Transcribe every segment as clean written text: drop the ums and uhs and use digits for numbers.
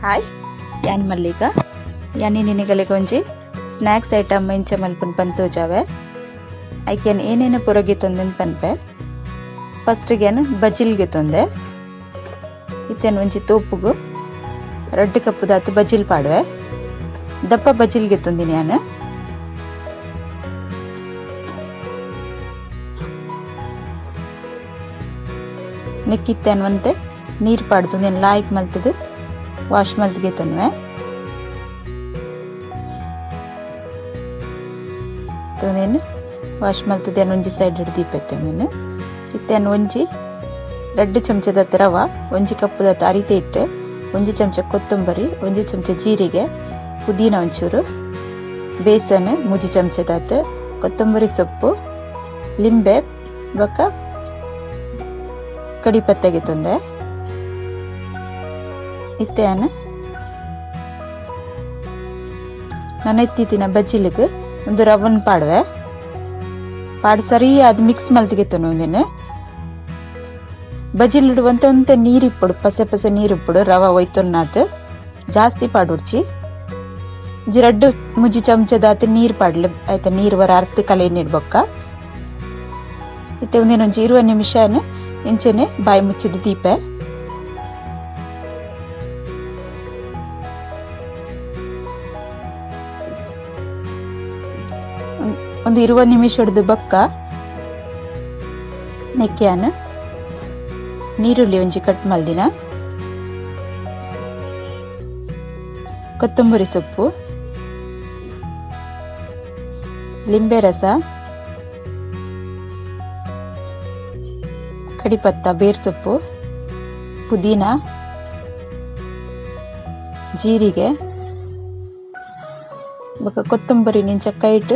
Hi ಯಾನ್ ಮಲ್ಲಿಕ ಯಾನಿ ನಿನಗಲೆ ಒಂಜಿ snacks item ಇಂಚ ಮಲ್ಪುನ್ ಪಂತೋಜಾವೆ ಐಕೆನ್ ಏನೇನು ಪುರಗಿ ತೊಂದೆನ್ ಪನ್ಪೆ. ಫಸ್ಟ್ ಗೆನ್ ಬಜಿಲ್ಗೆ ತೊಂದೆ ಇತ್ತೇನು ಒಂಜಿ ತೋಪುಗು ರಡ್ಡು ಕಪ್ಪುದಾತು ಬಜಿಲ್ ಪಾಡುವೆ. ದಪ್ಪ ಬಜಿಲ್ಗೆ ತೊಂದಿನಿ ಯಾನು. ನೆಕ್ಕಿತ್ತೇನು ಒಂತೆ ನೀರು ಪಾಡ್ದು నేను ಲಾಯ್ಕ್ ಮಲ್ತದು ವಾಶ್ ಮಲ್ತಿಗೆ ತೊನ್ವೆ. నేను ವಾಶ್ ಮಲ್ತದೆ ಒಂಜಿ ಸೈಡ್ ದೀಪತ್ತೆ ನೀನು. ಇತ್ತೇನು ಒಂಜಿ ರಡ್ಡು ಚಮಚದ ರವ, ಒಂಜಿ ಕಪ್ಪುದ ಅರಿತೆ ಇಟ್ಟು, ಒಂಜಿ ಚಮಚ ಕೊತ್ತಂಬರಿ, ಒಂಜಿ ಚಮಚ ಜೀರಿಗೆ, ಪುದೀನ ಒಂಚೂರು, ಬೇಸನ್ ಮೂಜಿ ಚಮಚದಾತ, ಕೊತ್ತಂಬರಿ ಸೊಪ್ಪು, ಲಿಂಬೆ ಬೊಕ್ಕ ಕಡಿಪತ್ತೆಗೆ ತೊಂದೆ. ಇತ್ತೇನು ನಾನು ಎತ್ತಿತ್ತಿನ ಬಜ್ಜಿಲಿಗೆ ಒಂದು ರವನ್ ಪಾಡುವೆ. ಪಾಡು ಸರಿ ಅದು ಮಿಕ್ಸ್ ಮಲ್ತಿಗೆತ್ತನು ಒಂದಿನ ಬಜಿಲ್ ಇಡುವಂತ ಒಂತ ನೀರು ಇಪ್ಪಡು, ಪಸೆ ಪಸೆ ನೀರು ಇಪ್ಪಡು, ರವ ಒಯ್ತೊನ್ನಾತು ಜಾಸ್ತಿ ಪಾಡುಡ್ಚಿ. ರಡ್ಡು ಮುಜಿ ಚಮಚದಾತ ನೀರು ಪಾಡ್ಲು ಆಯ್ತಾ, ನೀರು ವರ ಅರ್ಥ ಕಲೆ ನೀಡ್ಬೊಕ್ಕ. ಇತ್ತೆ ಒಂದಿನೊಂಜಿ 20 ನಿಮಿಷನ ಇಂಚೆನೆ ಬಾಯಿ ಮುಚ್ಚಿದ ದೀಪ. ಒಂದು 20 ನಿಮಿಷದ ಬಕ್ಕ ನೆಕ್ಯಾನ ನೀರುಳ್ಳಿ ಒಂಜಿ ಕಟ್ ಮಲ್ದಿನ, ಕೊತ್ತಂಬರಿ ಸೊಪ್ಪು, ಲಿಂಬೆ ರಸ, ಕಡಿಪತ್ತ, ಬೇರ್ ಸೊಪ್ಪು, ಪುದೀನ, ಜೀರಿಗೆ ಬೊಕ್ಕ ಕೊತ್ತಂಬರಿ ನಿಂಚ ಕೈಟ್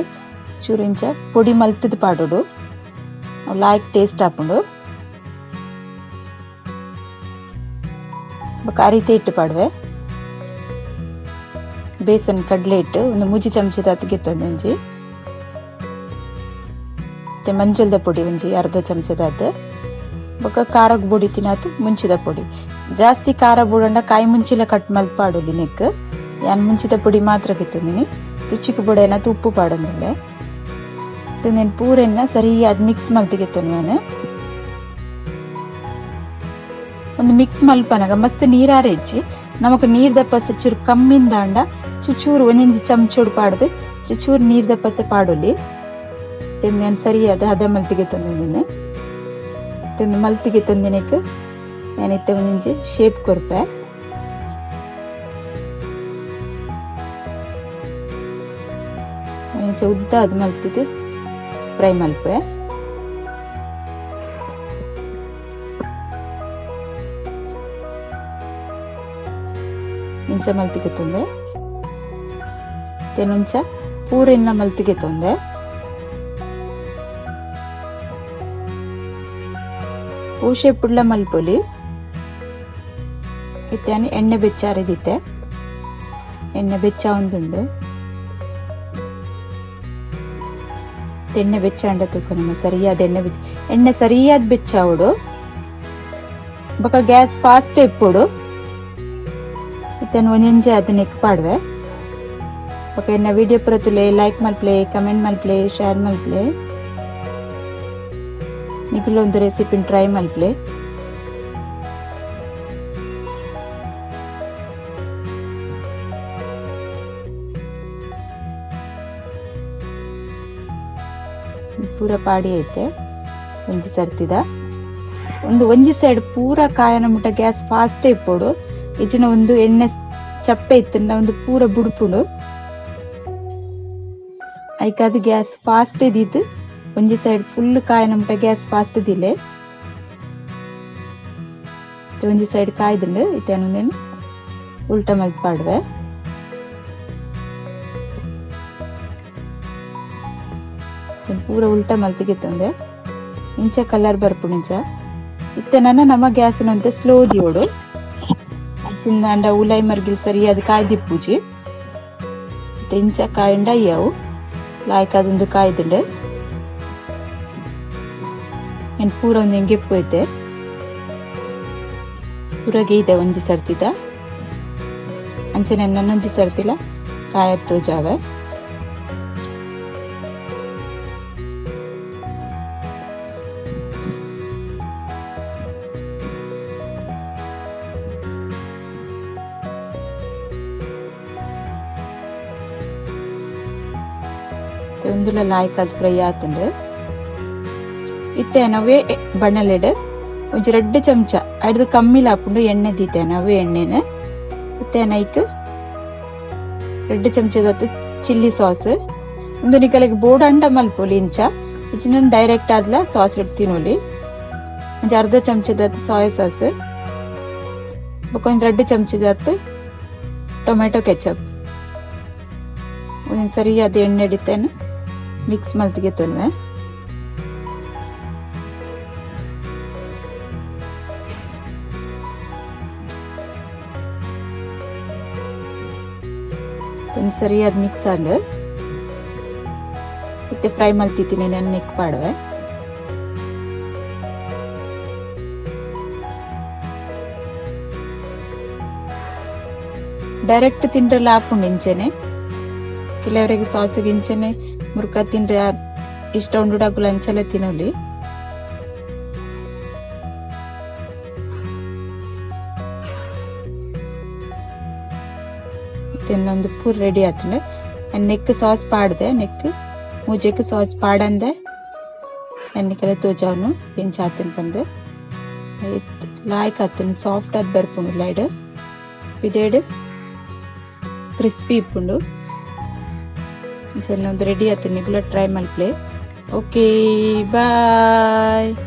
ಚೂರು ಇಂಚ ಪೊಡಿ ಮಲ್ತದ ಪಾಡೋಡು, ಲಾಯ್ಕ್ ಟೇಸ್ಟ್ ಆಪುಂಡು. ಬೊಕ್ಕ ಅರಿತೆ ಇಟ್ಟು ಪಾಡುವೆ. ಬೇಸನ್ ಕಡಲೆ ಇಟ್ಟು ಒಂದು ಮೂಜಿ ಚಮಚದ ಅತ್ತಿಗೆತ್ತೊಂದು ಒಂಜಿ, ಮತ್ತೆ ಮಂಜುಲ್ದ ಪೊಡಿ ಒಂಜಿ ಅರ್ಧ ಚಮಚದಾತ್, ಬೊಕ್ಕ ಖಾರಗ್ ಪೊಡಿ ತಿನ್ನಾತು ಮುಂಚಿದ ಪೊಡಿ. ಜಾಸ್ತಿ ಖಾರ ಬುಡಂಡ ಕಾಯಿ ಮುಂಚಿಲ ಕಟ್ ಮಲ್ತ್ ಪಾಡೋಲಿ ನೆಕ್. ಯಾನ್ ಮುಂಚಿದ ಪೊಡಿ ಮಾತ್ರ ಗೆತ್ತೊಂದಿನಿ. ರುಚಿಗೆ ಬುಡ ಏನಾತು ಉಪ್ಪು ಪಾಡೊಂದಿಲ್ಲ. నేను ಪೂರೆನ್ನ ಸರಿಯಾದ ಮಿಕ್ಸ್ ಮಲ್ತಿಗೆತ್ತನು ನಾನು. ಒಂದು ಮಿಕ್ಸ್ ಮಲ್ಪನಗ ಮಸ್ತ್ ನೀರಾರೆ ಹೆಚ್ಚಿ ನಮಕ್ ನೀರ್ ದಪ್ಪಸ ಚೂರು ಕಮ್ಮಿಂದಾಂಡ ಚುಚೂರು ಒಂಜೊಂಜಿ ಚಮಚೋಡು ಪಾಡ್ದು ಚುಚೂರು ನೀರ್ ದಪ್ಪಸ ಪಾಡೊಲಿ. ನಾನು ಸರಿಯಾದ ಹದ ಮಲ್ತಿಗೆ ತಂದಿನಿ. ತಂದು ಮಲ್ತಿಗೆ ತಂದಿನಕ್ಕೆ ನಾನಿತ್ತೆ ಒಂಜೊಂಜಿ ಶೇಪ್ ಕೊರ್ಪೆ. ಉದ್ದ ಅದು ಮಲ್ತಿದ್ದು ಫ್ರೈ ಮಲ್ಪೆ. ಇಂಚ ಮಲ್ತಿಗೆ ತೊಂದೆ ತೆನುಂಚ ಪೂರೆನ್ನ ಮಲ್ತಿಗೆ ತೊಂದೆ. ಊಷೆ ಪುಡ್ಲ ಮಲ್ಪೊಲಿ. ಇತ್ಯಾನಿ ಎಣ್ಣೆ ಬೆಚ್ಚಾರಿದಿತ್ತೆ, ಎಣ್ಣೆ ಬೆಚ್ಚ ಒಂದುಂಡು. ಎಣ್ಣೆ ಬೆಚ್ಚಾಂಡ ತೂಕ ನಮ್ಮ ಸರಿಯಾದ ಎಣ್ಣೆ ಬೆಚ್ಚ, ಎಣ್ಣೆ ಸರಿಯಾದ ಬೆಚ್ಚಾವಡು. ಬೊಕ ಗ್ಯಾಸ್ ಫಾಸ್ಟ್ ಇಪ್ಪುಡು. ಇತ್ತನ್ ಒಂಜೊಂಜೆ ಅದನ್ನ ಪಾಡುವೆ. ಬೊಕ ಎನ್ನ ವಿಡಿಯೋ ಪೂರ ತುಲೆ ಲೈಕ್ ಮಲ್ಪ್ಲೆ, ಕಮೆಂಟ್ ಮಲ್ಪ್ಲೆ, ಶೇರ್ ಮಲ್ಪ್ಲೆ. ನಿಕುಲ ಒಂದು ರೆಸಿಪಿನ್ ಟ್ರೈ ಮಲ್ಪ್ಲೆ. ಪೂರ ಪಾಡಿ ಐತೆ ಒಂಜಿ ಸರ್ತಿದ ಒಂದು ಒಂಜಿ ಸೈಡ್ ಪೂರ ಕಾಯನ ಮುಟ್ಟ ಗ್ಯಾಸ್ ಫಾಸ್ಟ್ ಇಪ್ಪೋಡು. ಇಜಿನ ಒಂದು ಎಣ್ಣೆ ಚಪ್ಪೆ ಇತ್ತಂಡ ಒಂದು ಪೂರ ಬುಡ್ಪುಡು. ಐಕಾದ ಗ್ಯಾಸ್ ಫಾಸ್ಟ್ ಇದ್ದಿತ್ತು ಒಂಜಿ ಸೈಡ್ ಫುಲ್ ಕಾಯನ ಮುಟ್ಟ ಗ್ಯಾಸ್ ಫಾಸ್ಟ್ ಇದ್ದಿಲ್ಲ. ಒಂಜಿ ಸೈಡ್ ಕಾಯ್ದುಂಡು ಇತ್ತೇನು ಉಲ್ಟ ಮಲ್ತ್ ಪಾಡುವೆ. ಪೂರ ಉಲ್ಟ ಮಲ್ತಿಗೆ ತಂದೆ ಇಂಚ ಕಲರ್ ಬರ್ಪುಂಡು ಇಂಚ. ಇತ್ತೆ ನನ್ನ ನಮ್ಮ ಗ್ಯಾಸ್ ಒಂತೆ ಸ್ಲೋ ದಿಯೋಡು. ಚಿಂದಾಂಡ ಉಲೈ ಮರ್ಗಿಲ್ ಸರಿಯಾದ ಕಾಯ್ದಿಪ್ಪೂಜಿ. ಇತ್ತೆ ಇಂಚ ಕಾಯಿಂಡ ಅಯ್ಯವು ಲಾಯ್ಕ್ ಅದೊಂದು ಕಾಯ್ದುಂಡು. ಏನ್ ಪೂರ ಒಂದು ಹೆಂಗೆಪ್ಪು ಐತೆ ಪೂರಗೆ ಇದೆ ಒಂಜಿ ಸರ್ತಿದ. ಅಂಚನೆ ನನ್ನೊಂಜಿ ಸರ್ತಿಲ ಕಾಯತ್ ತೋಜಾವೆ. ಉಂದುಲ ಲಾಯ್ಕ್ ಅದು ಫ್ರೈ ಆತಂಡು. ಇತ್ತೆ ನವೇ ಬಣ್ಣಲೆಡ್ ಒಂಜಿ 2 ಚಮಚ ಅಡ್ದು ಕಮ್ಮಿಲ ಆಪುಂಡು ಎಣ್ಣೆ ದೀತೇನೆ ಅವೇ ಎಣ್ಣೆನ. ಇತ್ತೆ ನೈಕ್ 2 ಚಮಚದ ಚಿಲ್ಲಿ ಸಾಸ್ ಉಂದು ನಿಕಲೆಗ್ ಬೋಡಂಡ ಮಲ್ಪೊಲಿ ಇಂಚ ಇಚಿನ ಡೈರೆಕ್ಟ್ ಆದ್ಲ ಸಾಸ್ ತಿನ್ನೋಲಿ. ಒಂಜಿ ಅರ್ಧ ಚಮಚದ ಸೋಯಾ ಸಾಸ್ ಬೊಕ ಒಂಜಿ 2 ಚಮಚದ ಟೊಮೆಟೊ ಕೆಚಪ್ ಒಂದೊಂದು ಸರಿಯಾದ ಎಣ್ಣೆ ಹಿಡಿತೇನೆ ಮಿಕ್ಸ್ ಮಲ್ತಿಗೆ ತೊನ್ವೆ. ಸರಿಯಾದ ಮಿಕ್ಸ್ ಆಂಡ್ ಇತ್ತೆ ಫ್ರೈ ಮಲ್ತಿದ್ದೀನಿ ನಾನು ನೆಕ್ ಪಾಡುವೆ. ಡೈರೆಕ್ಟ್ ತಿಂಡ್ರೆಲ್ಲ ಆಪುಂಡು ಇಂಚೆನೆ. ಕೆಲವರಿಗೆ ಸಾಸಿಗೆ ಇಂಚೆನೆ ಮುರ್ಕ ತಿಂಡ್ರೆ ಇಷ್ಟ ಉಂಡು ಅಂಚೆಲ್ಲ ತಿನ್ನೋಲಿ. ಒಂದು ಪೂರ ರೆಡಿ ಆತಂಡೆ. ನೆಕ್ ಸಾಸ್ ಪಾಡ್ದೆ, ನೆಕ್ ಮೂಜೆಕ್ ಸಾಸ್ ಪಾಡಂದೆ ಎನ್ನಿಕೆಲ್ಲ ತೋಜಾವನು ಎಂಚ ಆತನ್ ಬಂದೆ ಲಾಯ್ಕ್ ಆತನ್ ಸಾಫ್ಟ್ ಆದ್ ಬರ್ಪುಂಡು ಲೈಡ್ ಬಿದೇಡ್ ಕ್ರಿಸ್ಪಿ ಇಪ್ಪುಂಡು. ಒಂದು ರೆಡಿ ಆತನ್ ನಿಗುಲ ಟ್ರೈ ಮಲ್ಪ್ಲೆ. Okay, bye.